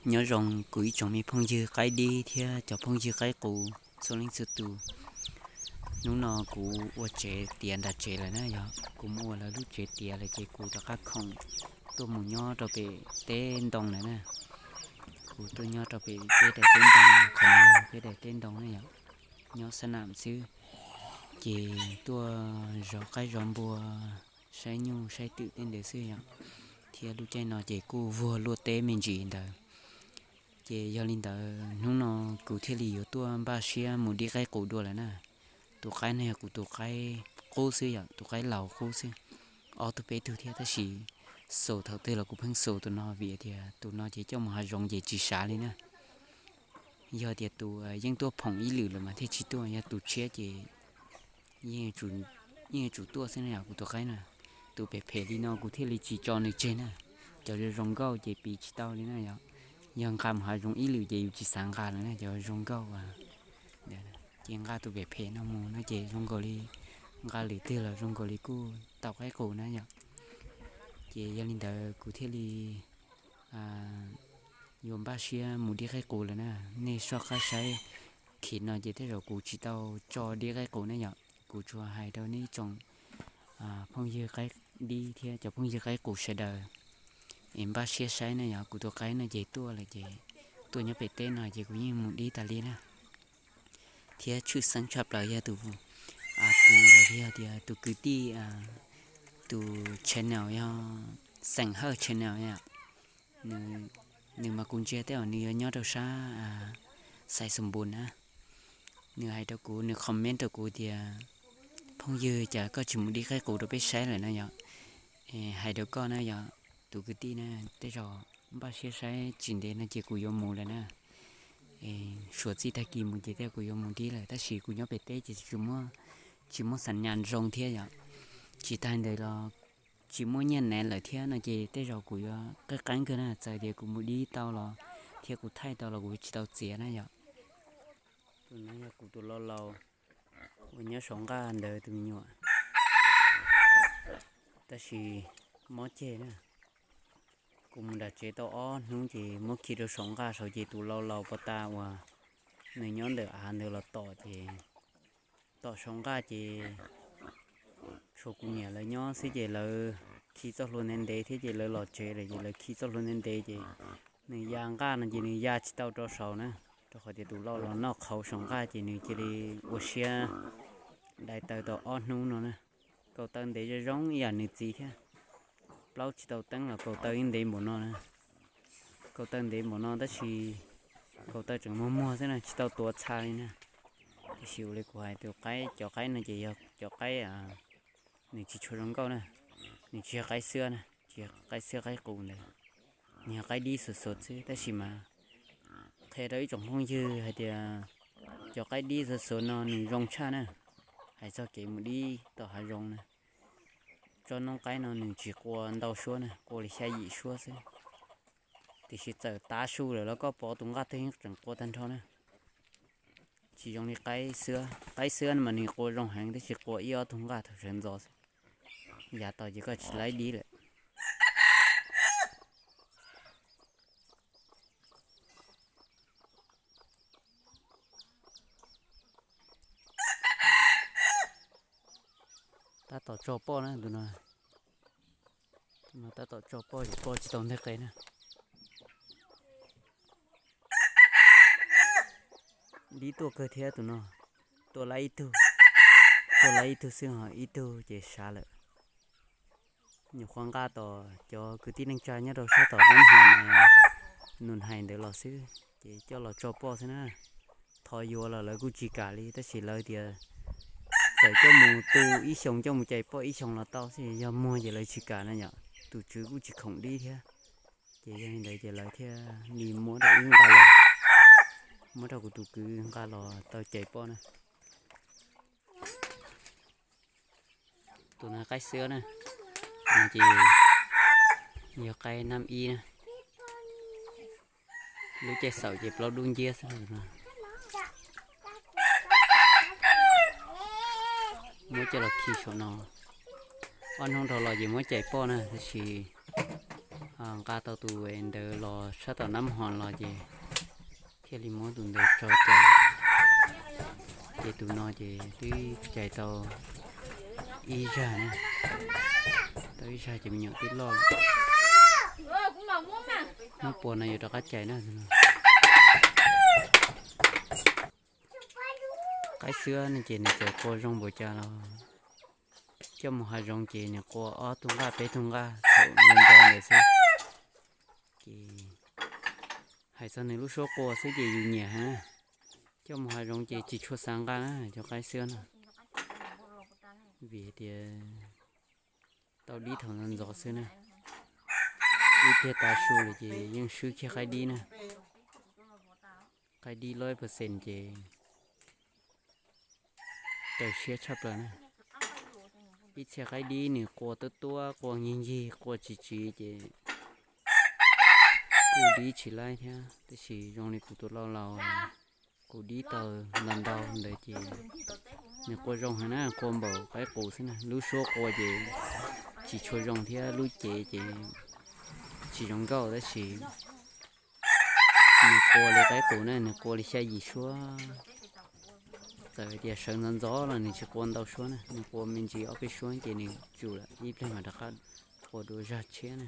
Nyob zoo kuv ib tsoom me phooj ywg qaib dib thiab cov phooj ywg qaib qus txhua leej txhua tus. Hnub no kuv ua tsev tiav nram tsev lawm na, yog kuv mus ua lawv lub tsev tiav lawm ces kuv rov qab khoom tuaj mus nyob rau pem teb ntoo lawm na. Kuv tuaj nyob rau pem peb daim teb ntoo, qhov no yog peb daim teb ntoo na yom, nyob xab nam xwb. Ces tuaj zov qaib zov npua, saib nyuj saib twm tej ntawd xwb yom. Thiab lub caij no ces kuj vuag luaj teb me ntsis ntawd. Ces yog li ntawd hnub no kuv thiaj li yuav tuaj npaj siab mus dib qaib qus dua lawm na. Tus qaib no yog kuv tus qaib qub xwb yom, tus qaib laus qub xwb. Ob tug peb tug thiab tab sis xus thaum twg los kuv pheej xus tus no vim tias tus no ces coj mus hav zoov ces tsis sav li na. Yog tias tus yeej tuaj phoom ib lwm lawm mas thiaj tsis tuaj, yog tus tshiab ces yeej yuav tsum tuaj xwb na yom, kuv tus qaib na. Tus phem phem li no kuv thiaj li tsis tso nws tseg na. Cov zoo zoo nkauj ces piv tsis tau li na yom. Yog nqa mus hav zoov ib lwm ces yus tsis xav nqa lawm na, cov zoo nkauj. Ces nqa tus phem phem no mus no ces zoo nkaus li nqa lwm twg los zoo nkaus li kuj tau qaib qus na yom. Ces yog li ntawd kuv thiaj li yuav npaj siab mus dib qaib qus lawm na. Nej soj qab saib khiv no ces tej zaum kuv tsis tau tso dib qaib qus na yom. Kuv tsuas hais rau nej tsoom phooj ywg qaib dib thiab cov phooj ywg qaib qus sawv daws es npaj siab saib na yom. Kuv tus qaib no ces tuaj lawm ces tuaj nyob pem teb no ces kuv yeej mus dib tas li na. Thiab tshwj xeeb tshaj plaws yog tus, tus los yog tias tus kwv tij, tus channel yog Xeem Hawj channel yom. Nws mas kuv ntsia tej zaum nws yuav nyob rau sab Xais Xus Npus na. Nws hais rau kuv, nws comment rau kuv tias, phooj ywg, cas koj tsis mus dib qaib qus rau peb saib lawm na yom. Hais rau koj na yom, tus kwv tij na, tej zaum npaj siab saib tsis ntev no ces kuv yuav mus lawm na. Suav txij tag kis mus ces tej zaum kuv yuav mus dib lawm tab sis kuv nyob pem teb ces tsis muaj, tsis muaj xas nyas zoo thiab yom. Tsis tag ntawd los tsis muaj nyiaj nev lawm thiab no ces tej zaum kuv yuav qeeb qeeb kawg na, txawm tias kuv mus dib tau los thiab kuv thaij tau los kuv tsis tau txiav na yom. Tus no yog kuv tus laus laus uas nyob saum nqaj ntawd tus me nyuam, tab sis mob ceg na. Kuv mus nram tsev tau ob hnub ces muab khi rau saum nqaj saud ces tus laus laus pos tas uas nws nyob ntawm av ntawd los tom ces tom saum nqaj ces tshuav kuv niam lawv nyob xwb ces lawv khi txoj hlua ntev ntev thiab ces lawv los tsev lawm ces lawv khi txoj hlua ntev ntev ces nws ya nqaj no ces nws ya tsis tau rau saud na, rau qhov tias tus laus laus noj qhauv saum nqaj ces nws cia li ua siab dai taw tau ob hnub no na. Kaus taw ntev zoo zoo ib yam nws txiv thiab. Plaub tsis tau teeb los kaus taw ib ntev npaum no na. Kaus taw ntev npaum no tab sis kaus taw tseem muag muag xwb na, tsis tau tuav txha li na. Tiam sis ua li kuv hais tus qaib, cov qaib no ces yog cov qaib, nws tsis tshua zoo nkauj na. Nws tsis yog qaib xwab na, tsis yog qaib xwab qaib qus ntawd. Nws yog qaib dib xuav xuav xwb tab sis mas qhia rau ib tsoom phooj ywg hais tias cov qaib dib xuav xuav no nws zoo tshaj na. Hais txog kev mus dib tom hav zoov na, tsob noob qaib no nws tsis qua ntau suab na, qua li xya yim suab xwb. Tiam sis txawm tav su lawm los koj pov tus nqaj twg yeej tseem qua tag nrho na. Tsis zoo li qaib xwab, qaib xwab mas nws qua zoo heev tab sis qua ib ob tug nqaj thaum sawv ntxov xwb. Yav tau ces koj tsis laib dib lawm. Tab tom tso poj na tus no. Tus no tab tom tso poj, poj tsis tau nteg qe na. Dib tuaj kawg thiab tus no. Tuaj laib ib tug, tuaj laib ib tug xwb ho ib tug ces sav lawm. Nyuam qhuav nqa tom cov kwv tij neej tsa nyob rau sab tom Nab Hos, Nus Hais ntawd los xwb ces coj los tso poj xwb na. Thov yuav los lawv kuj tsis kam li tab sis lawv tias txawm coj mus tu ib xyoos coj mus cais poj ib xyoos los tau xwb, yog muag ces lawv tsis kam na yom. Tus tswv kuj tsis khoom dib thiab. Ces yog li ntawd ces lawv thiaj li muab rau wb nqa los, muab rau kuv tus kwv nqa los tau cais poj na. Tus no qaib xwab na, tus no ces yog qaib nab ib na. Lub caij xaum ces plaub dub nciab xwb no. Muab coj los khi saum no. Ob hnub dhau los ces muab cais poj na tab sis Nqa tau tus ntawd los sab tom nab hos los ces thiaj li muab tus ntawd tso cais. Ces tus no ces twb cais tau ib zag ne, tau ib zag ces me nyuam twb loj lawm. Hnub puas no yuav rov qab cais na. Qaib xwb no ces nws txawm qua zoo npaum cas los coj mus hav zoov ces nws qua ob tug nqaj peb tug nqaj thaum nws nto ntawd xwb. Ces hais txog nws lub suab qua xwb ces yus nyiam heev na. Coj mus hav zoov ces tsis tshua xav nqa na cov qaib xwb no, vim tias tau dib thaum ntxov ntxov xwb na. Ib pliag tav su lawm ces yeej swb kiag qaib dib na. Qaib dib loj percent ces raws siab tshaj plaws na. Ib txhia qaib dib nws qua tuab tuab, qua ncig ncig, qua tsis tsiv ces kuj dib tsis laib thiab. Tab sis zoo li kuv tus lau laus, kuv dib tau ntau ntau ntawd ces nws qua zoo heev na, qua npaum qaib qus xwb na. Lub suab qua ces tsis tshua zoo thiab lub cev ces tsis zoo nkauj, tab sis nws qua li qaib qus na, nws qua li xya yim suab. Txawm tias sawv ntxov ntxov los nws tsis qua ntau suab na, nws qua me ntsis ob peb suab ces nws tsum lawm, ib pliag mam rov qab qua dua zag tshiab na.